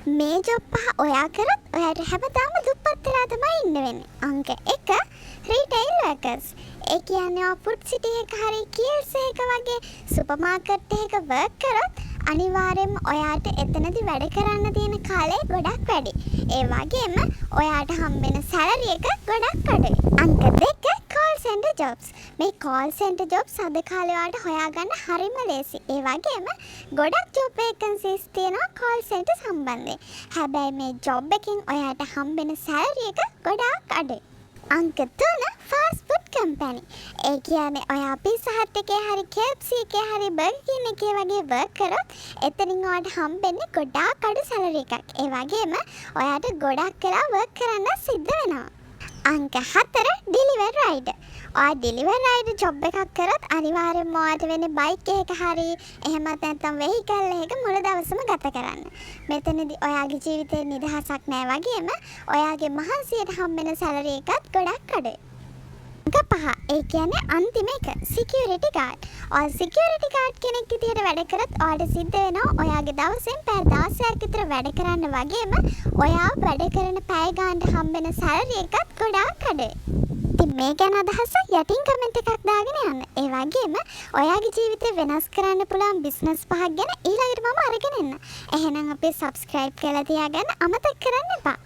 මේ ජොබ් පහ ඔයා කරොත් ඔයාට හැමදාම දුප්පත් වෙලා තමයි ඉන්න වෙන්නේ. අංක 1, රීටේල් වර්කර්ස්. ඒ කියන්නේ ඔයා ෆුඩ් සිටි එක හරි කීල්ස් එක වගේ සුපර් මාකට් එකක වර්ක් කරොත් අනිවාර්යෙන්ම ඔයාට එතනදි වැඩ කරන්න තියෙන කාලය ගොඩක් වැඩි. ඒ වගේම ඔයාට හම්බෙන සැලරි එක ගොඩක් අඩුයි. අංක 2, කෝල් සෙන්ටර් ජොබ්ස්. මේ කෝල් සෙන්ටර් ජොබ්ස් අද කාලේ ඔයාට හොයාගන්න හරිම ලේසි. ඒ වගේම ගොඩක් ජොබ් වේකන්සිස් තියෙනවා කෝල් සෙන්ටර් සම්බන්ධයෙන්. හැබැයි මේ ජොබ් එකෙන් ඔයාට හම්බෙන සැලරි එක ගොඩාක් අඩුයි. අංක 3, ෆාස්ට් ෆුඩ් කම්පැනි. ඒ කියන්නේ ඔයා පිස්සා හට් එකේ හරි KFC එකේ හරි බර්ගර් කිං එකේ වගේ වර්ක් කරොත් එතනින් ඔයාට හම්බෙන්නේ ගොඩාක් අඩු සැලරි එකක්. ඒ වගේම ඔයාට ගොඩක් වෙලා වර්ක් කරන්න සිද්ධ වෙනවා. අංක 4, ඩිලිවරි රයිඩර්. ඔයා ඩිලිවරි රයිඩර් ජොබ් එකක් කරොත් අනිවාර්යෙන්ම ඔයාට වෙන්නේ බයික් එකක හරි එහෙමත් නැත්නම් වෙහිකල් එකක මුළු දවසම ගත කරන්න. මෙතනදි ඔයාගේ ජීවිතේ නිදහසක් නෑ වගේම ඔයාගේ මහන්සියට හම්බෙන සැලරි එකත් ගොඩක් අඩුයි. අංක 5, ඒ කියන්නේ අන්තිම එක, සිකියුරිටි ගාඩ්. ඔයා සිකියුරිටි ගාඩ් කෙනෙක් විදිහට වැඩ කරොත් ඔයාට සිද්ධ වෙනවා ඔයාගේ දවසෙන් පැය 16ක් විතර වැඩ කරන්න වගේම ඔයා වැඩ කරන පැය ගානට හම්බෙන සැලරි එකත් ගොඩාක් අඩුයි. ඉතින් මේ ගැන අදහස යටින් කමෙන්ට් එකක් දාගෙන යන්න. ඒ වගේම ඔයාගේ ජීවිතේ වෙනස් කරන්න පුළුවන් බිස්නස් පහක් ගැන ඊළඟට මම අරගෙන එන්න. එහෙනම් අපේ සබ්ස්ක්‍රයිබ් කරලා තියාගන්න අමතක කරන්න එපා.